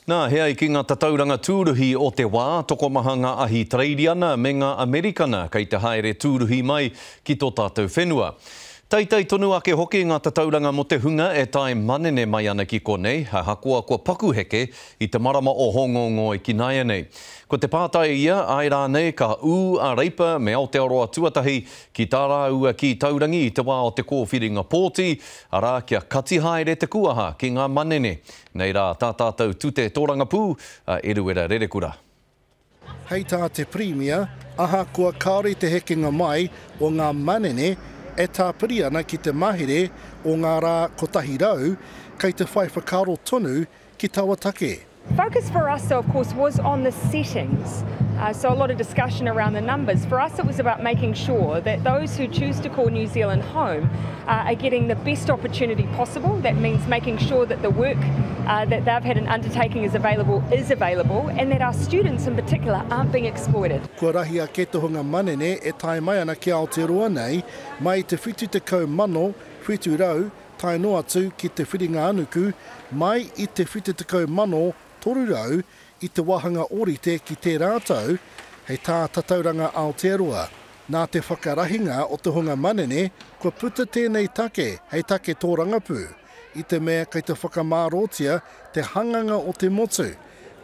Nā, he ai ki ngā tatauranga tūruhi o te wā, tokomaha ngā Ahitereiriana me ngā Amerikana kei te haere tūruhi mai ki tō tātou whenua. Teitei tonu ake hoki ngā tatauranga mō te hunga e tae manene mai ana ki konei, ahakoa kua paku heke i te marama o Hōngongoi ki nāianei. Ko te pātai ia, āe rānei ka ū a Reipa me Aotearoa Tuatahi ki tā rāua kī taurangi i te wā o te kōwhiringa pōti, arā, kia kati haere te kuaha ki ngā manene. Nei rā tā tātou tute tōrangapū, a Eruera Rerekura. Hei tā te Pirimia, ahakoa kāore te hekenga mai o ngā manene e tāpiri ana ki te mahere o ngā rā 100, kei te whai whakaaro tonu ki taua take. Focus for us though of course was on the settings, so a lot of discussion around the numbers. For us it was about making sure that those who choose to call New Zealand home are getting the best opportunity possible. That means making sure that the work that they've had an undertaking is available is available and that our students in particular aren't being exploited. Kua rahi ake te hunga manene e tae mai ana ki Aotearoa nei mai i te 70,700 tae noa atu ki te Whiringa-a-nuku mai i te 70,300 i te wāhanga ōrite ki tērā tau, hei tā Tatauranga Aotearoa. Nā te whakarahinga o te hunga manene, kua puta tēnei take hei take tōrangapū, i te mea kei te whakamārōtia te hanganga o te motu,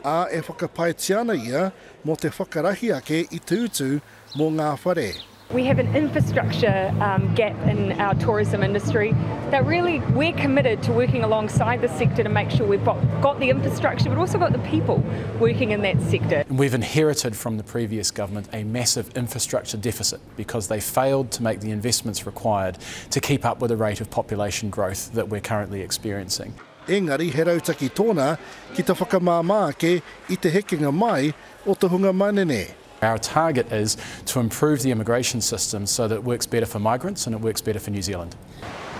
ā, e whakapaetia ana ia mō te whakarahi ake i te utu mō ngā whare. We have an infrastructure gap in our tourism industry that really we're committed to working alongside the sector to make sure we've got the infrastructure but also got the people working in that sector. We've inherited from the previous government a massive infrastructure deficit because they failed to make the investments required to keep up with the rate of population growth that we're currently experiencing. Engari he rautaki tōna ki te whakamāmā ake i te hekenga mai o te hunga manene. Our target is to improve the immigration system so that it works better for migrants and it works better for New Zealand.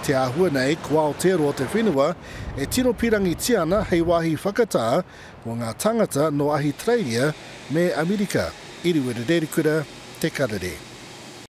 Te āhua nei, ko Aotearoa te whenua e tino pīrangitia ana hei wāhi whakatā mō ngā tāngata nō Ahitereiria me Amerika. Iriwera Rerikura, Te Karere.